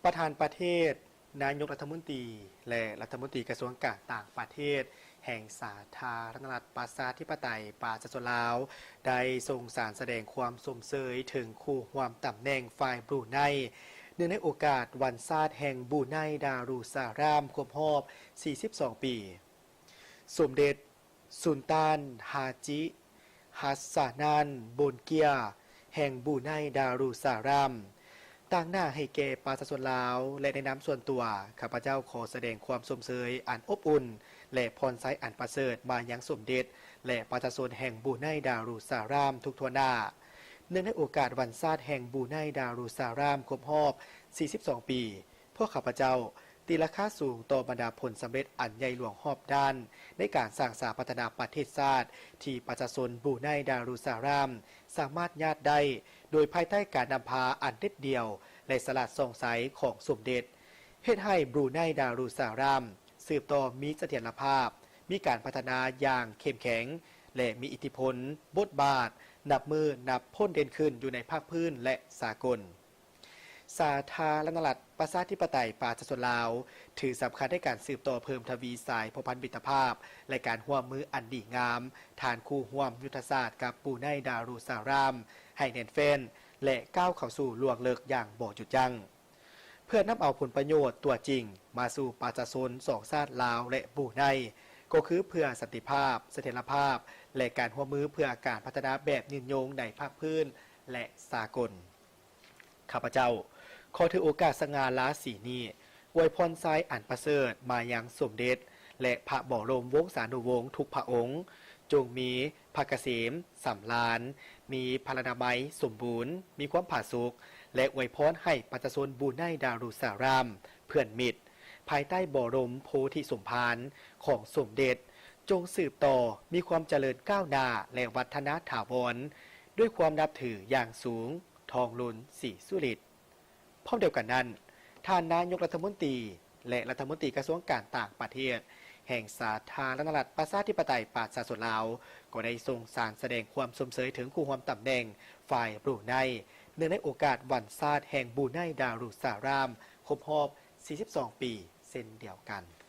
ປະທານປະເທດ, ນາຍົກລັດຖະມົນຕີ ແລະ ລັດຖະມົນຕີກະຊວງການຕ່າງປະເທດ ແຫ່ງສາທາລະນະລັດ ປະຊາທິປະໄຕ ປະຊາຊົນລາວ ໄດ້ສົ່ງສານສະແດງຄວາມຊົມເຊີຍເຖິງຄູ່ຮ່ວມຕຳແໜ່ງຝ່າຍບຣູໄນ ເນື່ອງໃນໂອກາດວັນຊາດແຫ່ງບຣູໄນດາຣຸດສາລາມ ຄົບຮອບ ສີ່ສິບສອງ ປີ. ສົມເດັດ ສຸນຕານ ຮາຈິ ຮັດສານານ ໂບນເກຍ ແຫ່ງບຣູໄນດາຣຸດສາລາມ ຕາງໜ້າໃຫ້ແກ່ປະຊາຊົນລາວ ແລະ ໃນນາມສ່ວນຕົວ, ຂ້າພະເຈົ້າຂໍສະແດງຄວາມຊົມເຊີຍອັນອົບອຸ່ນ ແລະ ພອນໄຊອັນປະເສີດມາຍັງສົມເດັດ ແລະ ປະຊາຊົນແຫ່ງບຣູໄນດາຣຸດສາລາມທຸກທົ່ວໜ້າ. ເນື່ອງໃນໂອກາດວັນຊາດແຫ່ງບຣູໄນດາຣຸດສາລາມຄົບຮອບ ສີ່ສິບສອງ ປີ, ພວກຂ້າພະເຈົ້າຕີລາຄາສູງຕໍ່ບັນດາຜົນສຳເລັດອັນໃຫຍ່ຫຼວງຮອບດ້ານ ໃນການສ້າງສາພັດທະນາປະເທດຊາດ ທີ່ປະຊາຊົນບຣູໄນດາຣຸດສາລາມສາມາດຍາດໄດ້ ໂດຍພາຍໃຕ້ການນຳພາອັນເດັດດ່ຽວ ແລະ ສະຫຼາດສ່ອງໃສຂອງສົມເດັດ, ເຮັດໃຫ້ບຣູໄນດາຣຸດສາລາມສືບຕໍ່ມີສະຖຽນລະພາບ, ມີການພັດທະນາຢ່າງເຂັ້ມແຂງ ແລະ ມີອິດທິພົນ, ບົດບາດ ນັບມື້ນັບພົ້ນເດັ່ນຂຶ້ນຢູ່ໃນພາກພື້ນ ແລະ ສາກົນ. ສາທາລະນະລັດ ປະຊາທິປະໄຕ ປະຊາຊົນລາວ ຖືສຳຄັນໃນການສືບຕໍ່ເພີ່ມທະວີສາຍພົວພັນມິດຕະພາບ ແລະ ການຮ່ວມມືອັນດີງາມ ທານຄູ່ຮ່ວມຍຸດທະສາດກັບບຣູໄນດາຣຸດສາລາມ ໃຫ້ແໜ້ນແຟ້ນ ແລະ ກ້າວເຂົ້າສູ່ລວງເລິກຢ່າງບໍ່ຢຸດຢັ້ງ. ເພື່ອນຳເອົາຜົນປະໂຫຍດຕົວຈິງມາສູ່ປະຊາຊົນສອງຊາດລາວ ແລະ ບຣູໄນ, ກໍຄືເພື່ອສັນຕິພາບ, ສະຖຽນລະພາບ ແລະ ການຮ່ວມມືເພື່ອການພັດທະນາແບບຍືນຍົງໃນພາກພື້ນ ແລະ ສາກົນ. ຂ້າພະເຈົ້າຂໍຖືໂອກາດສະຫງ່າລາສີນີ້ ອວຍພອນໄຊອັນປະເສີດມາຍັງສົມເດັດ ແລະ ພະບໍລົມວົງສານຸວົງທຸກພະອົງ, ຈົ່ງມີພະກະເສມສຳລານ, ມີພະລານາໄມສົມບູນ, ມີຄວາມຜາສຸກ ແລະ ອວຍພອນໃຫ້ປະຊາຊົນບຣູໄນດາຣຸດສາລາມ ເພື່ອນມິດ ພາຍໃຕ້ບໍລົມໂພທິສົມພານຂອງສົມເດັດ ຈົ່ງສືບຕໍ່ມີຄວາມຈະເລີນກ້າວໜ້າ ແລະ ວັດທະນາຖາວອນ ດ້ວຍຄວາມນັບຖືຢ່າງສູງ ທອງລຸນ ສີສຸລິດ. ພ້ອມດຽວກັນນັ້ນ, ທ່ານນາຍົກລັດຖະມົນຕີ ແລະ ລັດຖະມົນຕີກະຊວງການຕ່າງປະເທດ ແຫ່ງສາທາລະນະລັດ ປະຊາທິປະໄຕ ປະຊາຊົນລາວ ກໍໄດ້ສົ່ງສານສະແດງຄວາມຊົມເຊີຍເຖິງຄູ່ຮ່ວມຕຳແໜ່ງຝ່າຍບຣູໄນ ເນື່ອງໃນໂອກາດວັນຊາດແຫ່ງບຣູໄນດາຣຸດສາລາມ ຄົບຮອບ ສີ່ສິບສອງ ປີ ເຊັ່ນດຽວກັນ.